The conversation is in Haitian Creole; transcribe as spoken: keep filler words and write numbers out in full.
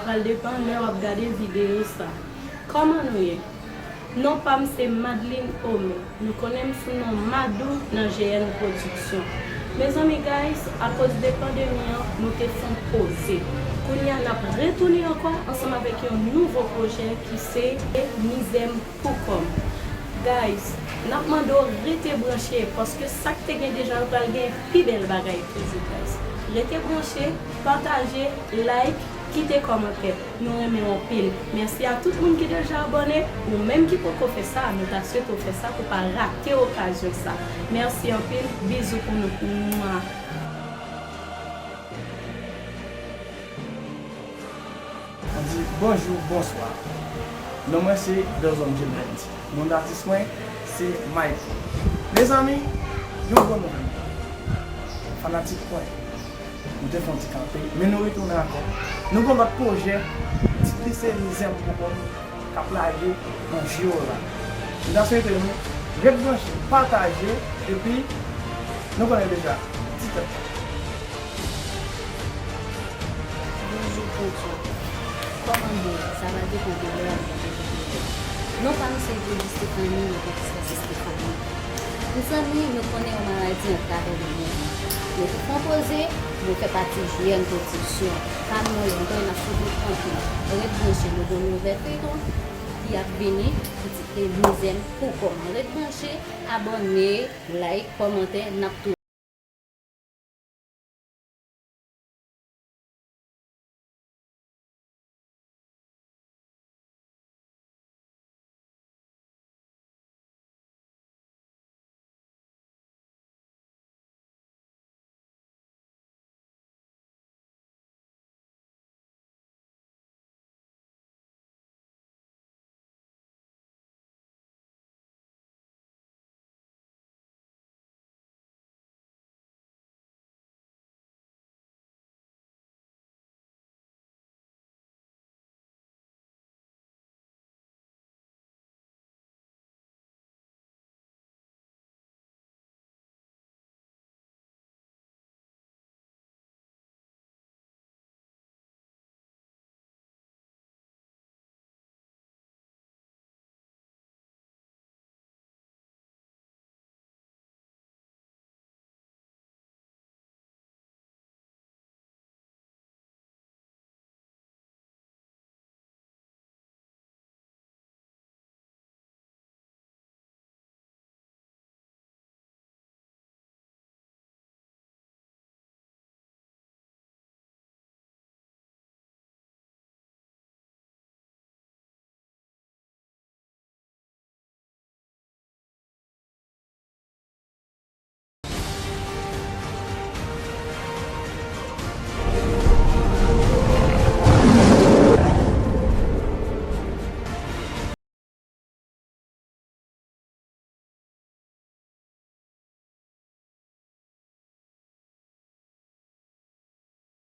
Pral depan lè w ap gade videyo sa. Kòman nou ye? Non pa m se Madeline Ome. Nou konnen m sou non Madou nan G N Production. Mezanmi guys, akoz de pandemi an, nou te fè yon poze. Kounye a n ap retounen ankò ansanm avèk yon nouvo pwojè ki se Mizè m pou kò m. Guys, n ap mande w rete branche, paske sa k te gen deja yo pral gen pi bèl bagay toujou guys. Rete branche, pataje, like, kite kòmantè. Nou renmen w anpil. Mèsi a tout moun ki deja abòne. Ou menm ki poko fè sa, nou ta swete w fè sa pou w pa rate okazyon sa. Mèsi anpil. Bizou pou nou. Mwa. Ann di bonjou, bonswa. Non mwen se Belzonm James. Non datis mwen se Michael. Mezanmi, yon bon nouvèl. Fanatik mwen, nou te fè yon ti kanpe, men nou retounen ankò. Nou gen yon lòt pwojè, tit li se Mizè m pou kò m, k ap lage nan je w la. M ta swete nou ret branche, pataje, epi nou konnen deja, ti tèt. Bonjou Ponchon. Kòman nou ye? Sa va depann de lè w ap gade videyo. Non pa m se Jody Stephanie, mwen te Princess Stephanie. Mezanmi, nou konnen yon maladi an travè lemonn nan. Nou te fè yon poze, nou fè pati G N Production. Pa nou anyen, nou konnen n ap soufri anpil. Ret branche, nou gen yon nouvèl feyton ki ap vini, ki titre Mizè m pou kò m. Ret branche, abòne, like, kòmante, n ap tou